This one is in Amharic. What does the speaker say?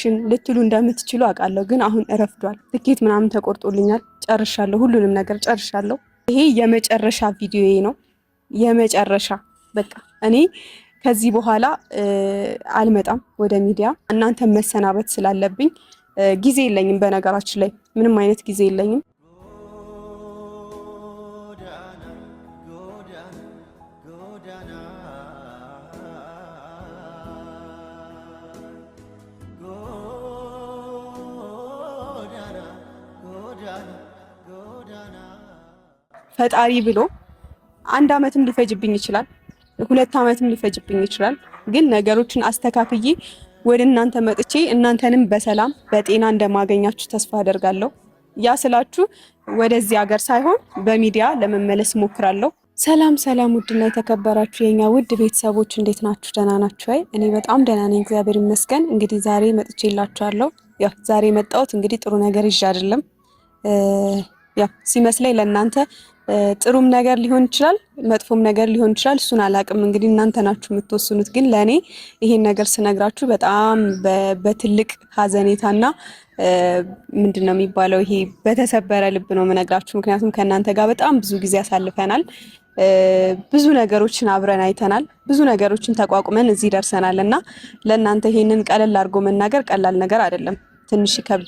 እባክሽን ልትሉ እንደምትችሉ አውቃለሁ። ግን አሁን እረፍዷል። ትኬት ምናምን ተቆርጦልኛል። ጨርሻለሁ፣ ሁሉንም ነገር ጨርሻለሁ። ይሄ የመጨረሻ ቪዲዮዬ ነው። የመጨረሻ በቃ እኔ ከዚህ በኋላ አልመጣም ወደ ሚዲያ። እናንተ መሰናበት ስላለብኝ ጊዜ የለኝም። በነገራችን ላይ ምንም አይነት ጊዜ የለኝም። ፈጣሪ ብሎ አንድ አመትም ሊፈጅብኝ ይችላል፣ 2 አመትም ሊፈጅብኝ ይችላል። ግን ነገሮችን አስተካክዬ ወደ እናንተ መጥቼ እናንተንም በሰላም በጤና እንደማገኛችሁ ተስፋ አደርጋለሁ። ያ ስላችሁ ወደዚህ ሀገር ሳይሆን በሚዲያ ለመመለስ እሞክራለሁ። ሰላም ሰላም፣ ውድና የተከበራችሁ የኛ ውድ ቤተሰቦች እንዴት ናችሁ? ደህና ናችሁ ወይ? እኔ በጣም ደህና ነኝ፣ እግዚአብሔር ይመስገን። እንግዲህ ዛሬ መጥቼላችኋለሁ። ያው ዛሬ የመጣሁት እንግዲህ ጥሩ ነገር ይዤ አይደለም። ያው ሲመስለኝ ለእናንተ ጥሩም ነገር ሊሆን ይችላል፣ መጥፎም ነገር ሊሆን ይችላል። እሱን አላቅም። እንግዲህ እናንተ ናችሁ የምትወስኑት። ግን ለእኔ ይሄን ነገር ስነግራችሁ በጣም በትልቅ ሀዘኔታና ምንድን ነው የሚባለው ይሄ በተሰበረ ልብ ነው የምነግራችሁ። ምክንያቱም ከእናንተ ጋር በጣም ብዙ ጊዜ አሳልፈናል። ብዙ ነገሮችን አብረን አይተናል። ብዙ ነገሮችን ተቋቁመን እዚህ ደርሰናል እና ለእናንተ ይሄንን ቀለል አድርጎ መናገር ቀላል ነገር አይደለም፣ ትንሽ ይከብዳል።